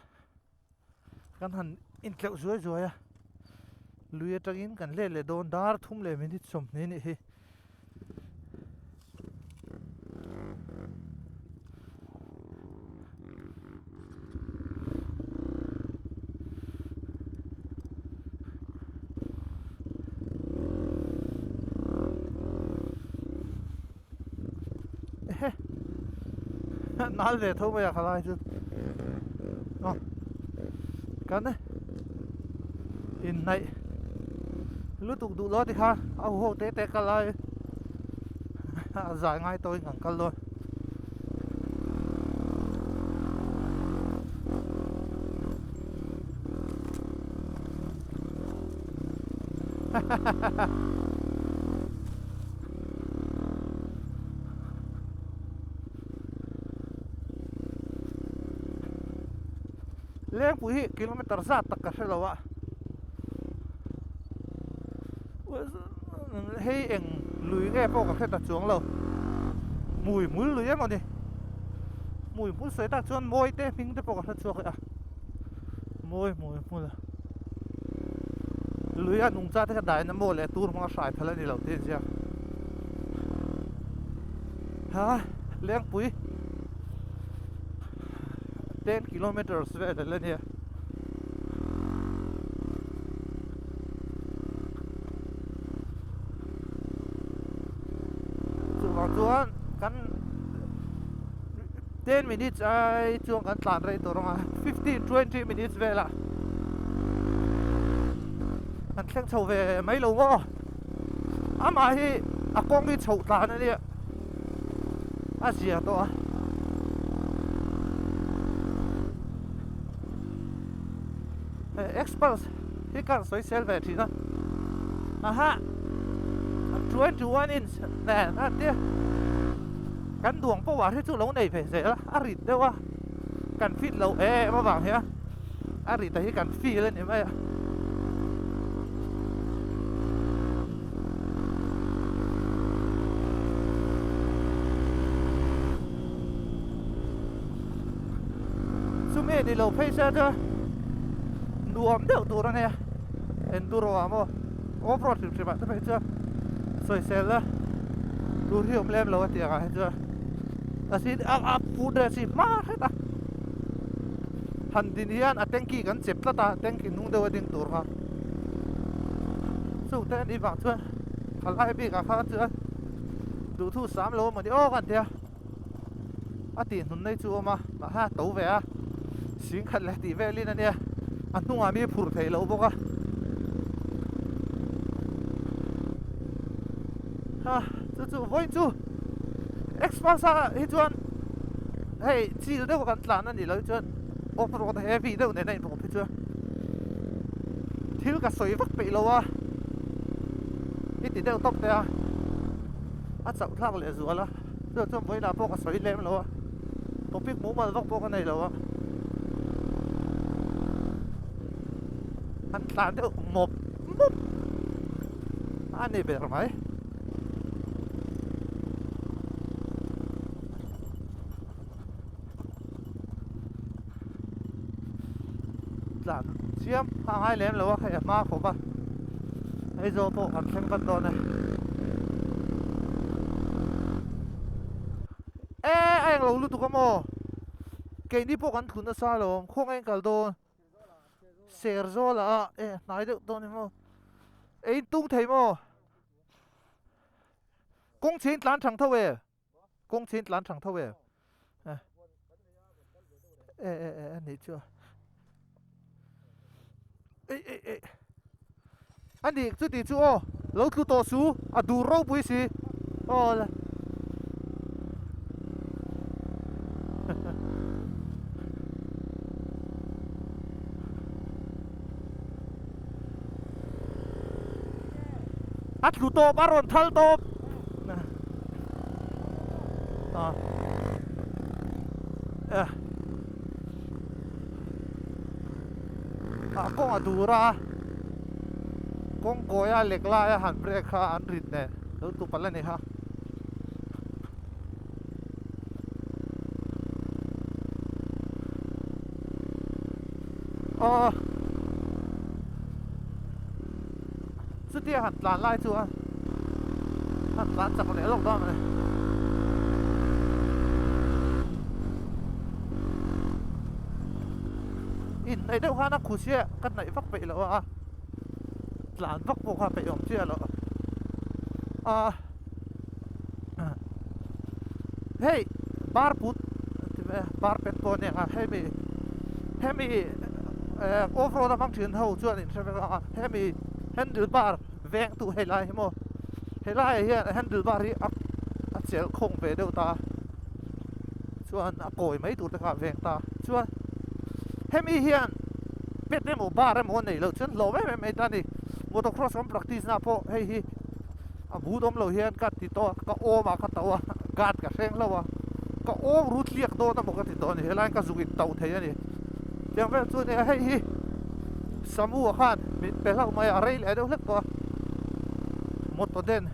Kan han intleuh zuai zuai a. Lui atangin kan let leh dawn dar thum leh minute 20 nih hi. Nal ve tho mai a khalai chu aw kan inhnaih lutuk duh lo tikha a huho te te kal lai a zai ngai tawhin kan kal dawn. Lengpui hi kilometer zat tak ka hre lo a hei eng lui nge pawh ka hre ta chuang lo hmui hmul lui emaw ni hmui hmul sawi tak chuan mawi te hming te pawh ka hre chhuak leh a. Mawi hmui hmul a lui a nungcha te kha daina maw leh tur hmanga hrai phal a ni lo tih a inziak ha Lengpui 10 kilometers vel a la nia. Chuvang chuan kan 10 minutes ai chuan kan tlan rei tawh rawng a 15 20 minutes velah kan thleng chho ve mai lo maw amah hi a kawng hi chhoh tlan a nia a zia tawh a. Xpulse hi ka han sawi sel ve thin a aha 21 inch nen a tia kan duang power hi chu lo nei ve zel a a rit deuh a kan fit loh em avang hian a rit a hi kan feel a ni mai a. Chumi ni lo phei se chu nuam deuh tur a nia enduro ah maw off road hrim hrim ah te phei chuan sawisel la tur hi awm lem lo a tih ang ah hi chuan a sin a a put leh si hma hret a han din hian a tanky kan chep tlat a tanky hnung deuh a ding tur kha chung te anih vang chuan thalai bik ah khan chuan duhthu sam lo a mawni awk a ni a. A tih hnun nei chu a awm a mahse a to ve a sing khat leh tih velin a nia a hnungah mi phurh theih loh bawk a ha chu chu vawiin chu xmas ah hi chuan hei chil deuh kan tlan a nih loh hi chuan off road heavy deuh nen a inbawk phei chuan thil ka sawi vak peih lo a i ti deuh tawp teh a a chauh thlak leh zual a. Chu chuan vawiinah pawh ka sawi lem lo a. Topic mumal vak pawh ka nei lo a. An tlan deuh mawp mawp a ni ber mai. Tlan chiam a ngai lem lo a hei a hma khawp a Aizawl pawh kan thleng vat dawn e e a englo lutuk a maw keini pawh kan thlun nasa alawm khawngaih in kal dawn Serzawl ah e hnai deuh dawn emaw ei tung thei maw kawng chhe in tlan thang tho e. Kawng chhin tlan thang tho em? E e e ani chu. Ei ei ei. Ani chu ti chu aw. Lo tlu tawh su a dur ropui si. Aw le. A tlu tawp a rawn thal tawp. A eh a kawng a dur a kawng kawi a lek lai a han brake kha an rit nen lo tu palh a ni kha. Aw chutia han tlan lai chuan han tlan chak leh lawk dawn a ni. Inhnaih deuh khan a khu chiah ka hnaih vak peih lo a tlan vak pawh kha peih awm chiah lo a. Hei bar put bar pet pawh ania nga hemi hemi eh off road a hmang thin ho chuan in hre vek ang a hemi handle bar veng tu hei lai hi maw helai ah hian handle bar hi a a chelh khawng ve deuh ta chuan a kawi mai tur te kha a veng ta chuan hemi hian pet emaw bar emaw a neih loh chuan hlawm em em mai ta a ni motocross kan practice na pawh hei hi. A but awm lo hian ka ti tawh a, ka awm ah ka tauh a, guard ka hreng hlauh a, ka awm ru tliak dawn emaw ka ti tawh a ni, helaiin ka zuk in tauh thei a ni. Tiang vel chu nia hei hi Samu ah khan min pe hlauh mai a, a rei leh deuh hlek tawh a, motor den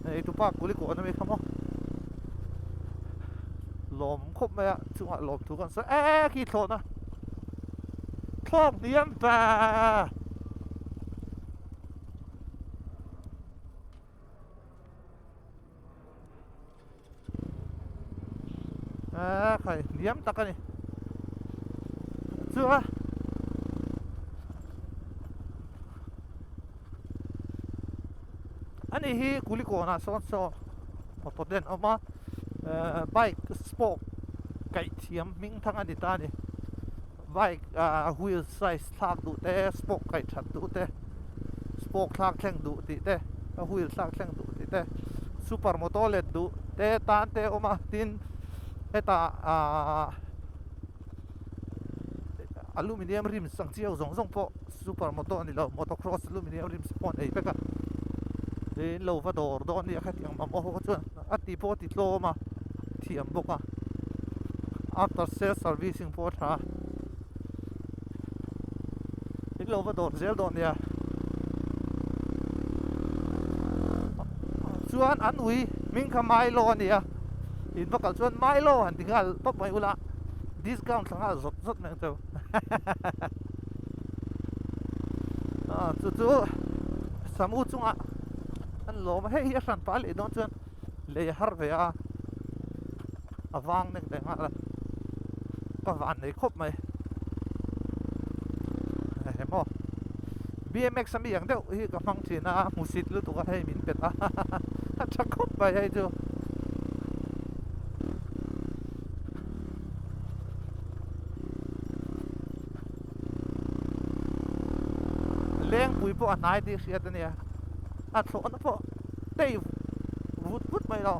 nei tupa kuli kuah na mi kha maw lawm khawp mai a, chungah lawm thu kan sawi e khi thlawhna thlawk hniam ta. A khai hniam tak a ni chu a ani hi kulikawnah sawn saw motor te an awm a ehh bike spoke kaih thiam hming thang a ni ta a ni. Bike ah wheel size thlak duh te spoke kaih that duh te spoke thlak thleng duh tih te a wheel thlak thleng duh tih te super moto let duh te tan te a awm a tin hetah ahh aluminium rims ang chiau zawng zawng pawh super moto a ni lo motocross aluminium rims pawh an ei vek a tin lo va dawr dawn nia khatiang mamawh ho chuan a ti pawh a ti tlawm a thiam bawk a after sales servicing pawh a tha in lo va dawr zel dawn nia chuan an ui hming kha Milo a ni a in va kal chuan Milo han ti nghal tawp mai ula discount thla nghal zawt zawt mai ang cheu ah chu chu samu chungah an lawm a hei hi a hran pah leh dawn chuan lei a har ve a a vang nek leh nghal a ka van nei khawp mai he maw bmx ami ang deuh hi ka hmang thin a hmusit lutuk a hei min pet a a tha khawp mai hei chu. Lengpui pawh a hnai tih hriat a nia a thlawhna pawh tei vut vut mai lo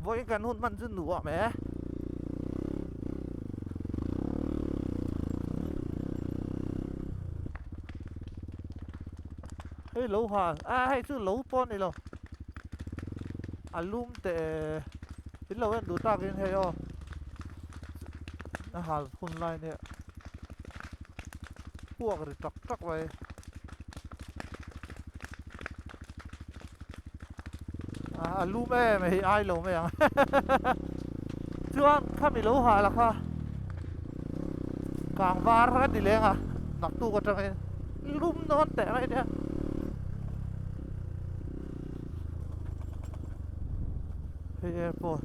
vawiin kan hun hman chu nuam e. Hei lo ha a hei chu lo pawh a ni lo. A lum teh in lo en duh takin hei aw a hal hun lai nia puak ri tak tak mai. A lum em hei ai lo mai ang chuan khami lo hal a kha kang var a ti leng a naktuk atangin lum dawn teh mai nia. Hei airport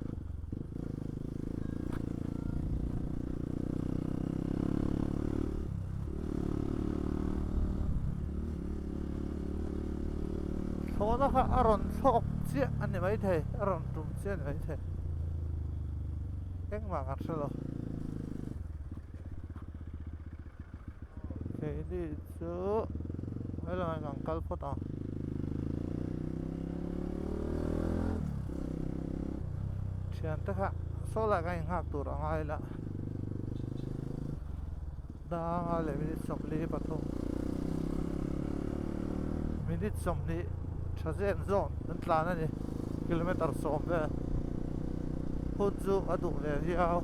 Thlawhna kha a rawn thlawk chiah a ni maithei a rawn tum chiah a ni maithei engmah kan hre lo keini chu helaiah kan kal phawt ang. Thiante kha saw lai kha inghak tur a ngai la danga leh minute 43 minute 20 tha zen zawn an tlan a ni kilometer 10 vel hun chu a duh ve viau.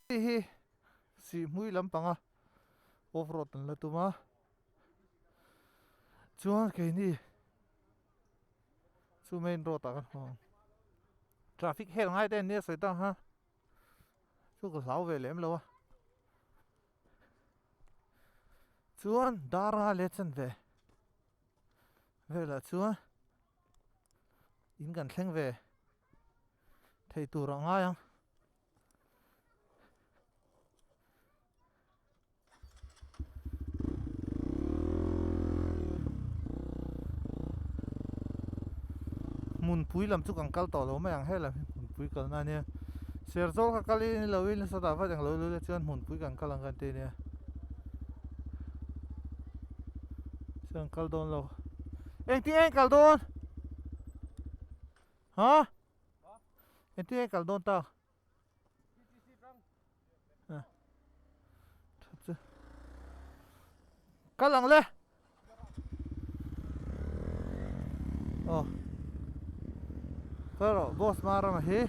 Hei hi Sihhmui lampanga off road an la tum a chuan keini chu main road ah kan hmu ang traffic hel ngai te an nia sawi ta ang ha chu ka hlau ve lem lo a chuan dar a let chan ve velah chuan in kan thleng ve thei tur a ngai ang. Hmunpui lam chu kan kal tawh lo mai ang he lam hi hmunpui kalna ania Serzawl kha kal in lo in sawtah vat englo lut a chuan hmunpui kan kal ang kan ti ania chuan kal dawn lo engtin nge kal dawn ha engtin nge kal dawn ta. Kal ang le. Aw. Kal rawh boss hma rama hi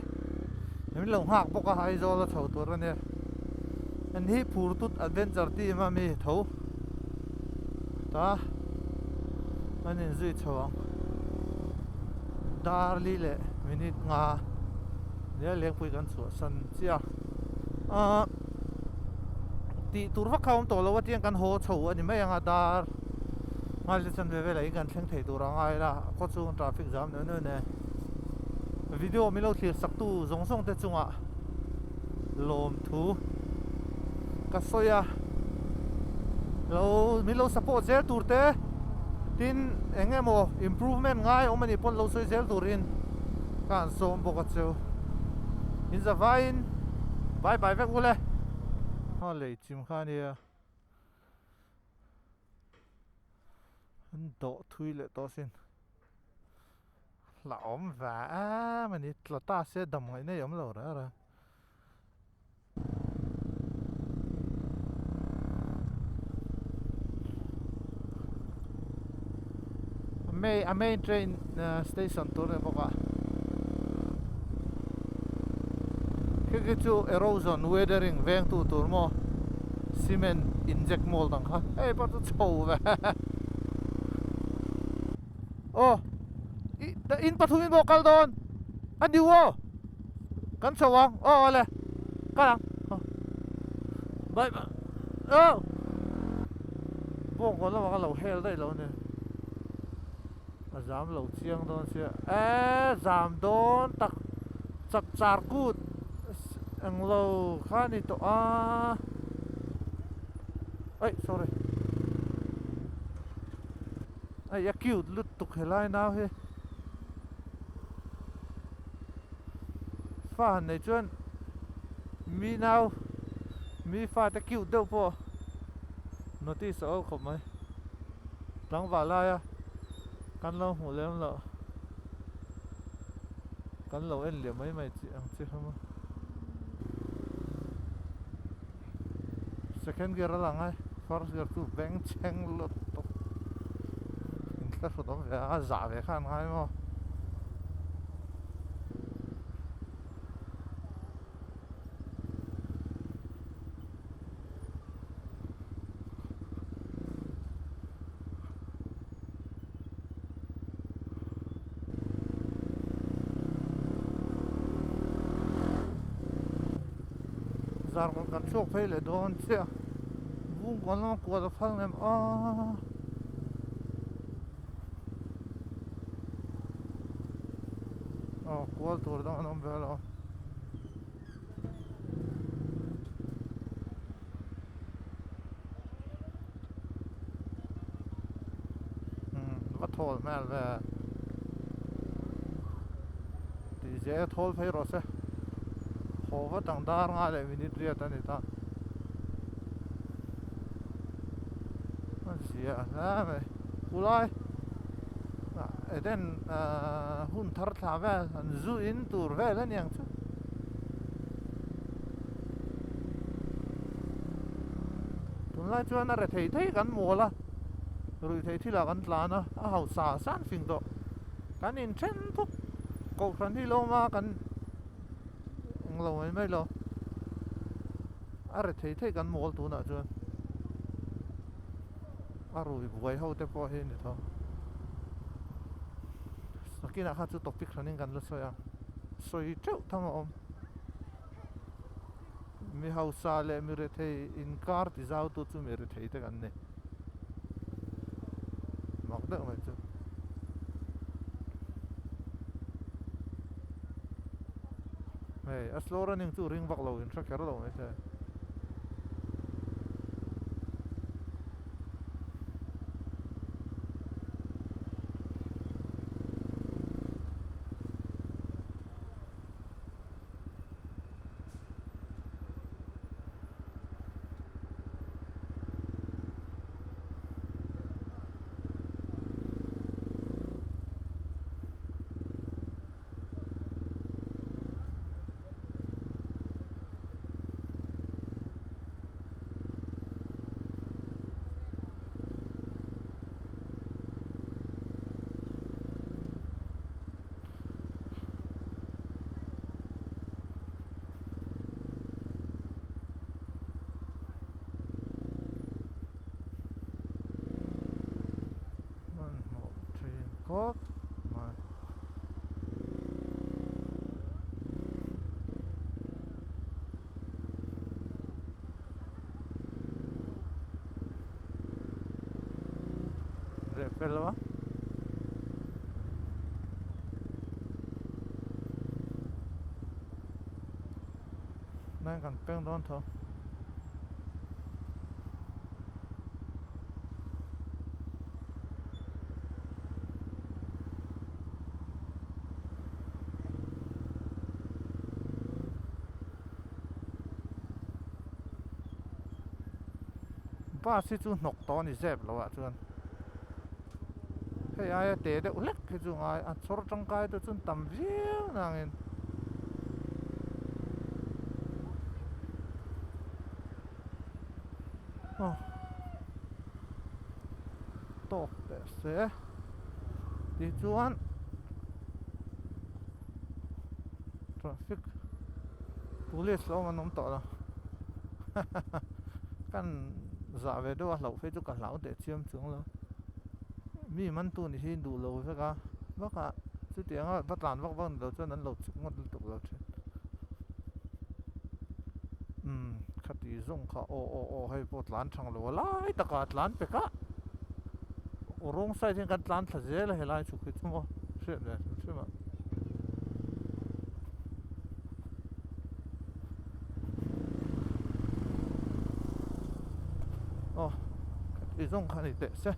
min lo nghak bawk a Aizawl a chho tur ania. An hi phur tut adventure team a mi tho ta an inzui chho ang. Darli leh minute nga nia lengpui kan chhuah san chiah a ahh tih tur vak kha a awm tawh lo a tiang kan haw chho a ni mai ang a dar ngai te chuan ve velah in kan thleng thei tur a ngai la khaw chhung traffic jam neuh neuh nen video min lo thlir sak tu zawng zawng te chungah lawmthu ka sawi a lo min lo support zel tur te tin eng emaw improvement ngai awm a nih pawn lo sawi zel turin ka han sawm bawk a cheu in za vaiin bye bye vek ule a lei chim kha ania an dawh thui leh tawh asin. Hlauhawm ve em a ni, tla ta se dam ngaih nei awm lo reng reng. A main train station tur a ni bawk a, khi khi chu erosion weathering vengtu tur maw cement inject mold ang kha hei pawh chu chho ve. Aw in pathum in pawh kal dawn a ni aw kan chho ang aw awle kal ang bye bye aw bawngkawn lamah ka lo hel daih lo a ni a zam lo chiang dawn sia e zam dawn tak chak char kut englo kha a ni tawh a aih sorry. Hei a cute lutuk helai nau hi fa han nei chuan mi nau mi fa te cute deuh pawh notice a awm khawp mai tlangval laia kan lo hmuh lem loh kan lo en leh mai mai chi ang chi kha maw. Second gear a lang a, first gear chu beng chheng lut tawp. Inthlahrut awm ve a, zah ve kha an ngai maw? Zar kan kan chhuak phei leh dawn chiah bungkawn lama kual a phal ngem a aw kual tur dang an awm ve lo. Va thawl hmel ve tih zel thawl phei rawh se haw vat ang dar nga leh minute riat a ni ta a zia hle mai khulai Eden hun thar thla vel an zu in tur vel a ni ang chu. Tunlai chuan a re thei thei kan mual a, rui thei thilah kan tlan a, a hausa san fing tawh. Kan inthen thuk kohhran hi lo awm a, kan englo mai mai lo. A re thei thei kan mual tunah chuan a rui buai ho te pawh hi a ni tho. Nakinah kha chu topic hranin kan la sawi a, sawi teuh tham a awm. Mi hausa leh mi rethei inkar ti zau tu chu mi rethei te kan ni. Mak deuh mai chu. Hei a slow running chu ring vak lo in hre kher lo mai se. Hmanhmawh thin khawp mai. Reh fel a. Nai kan peng dawn tho. Bus hi chu hnawk tawh a ni zep lo ah chuan hei aia te deuh hlek hi chu ngai a chhawr tangkai te chuan tam viau nangin aw tawk teh se tichuan traffic police lo awm an awm tawh lo kan zah ve deuh a hlauh phei chu ka hlau teh chiam chuang lo mi man tu ni hi duh lo vek a bakah chutianga va tlan vak vak ni lo chuan an lo chuk ngawt lutuk lo thin umm khati zawng kha aw aw aw hei pawh tlan thang lo a lai takah a tlan pek a aw rawng side hian kan tlan thla zel a helai chhuk hi chu maw hriat ve hrim hrim a. Aw khati zawng kha ni teh se.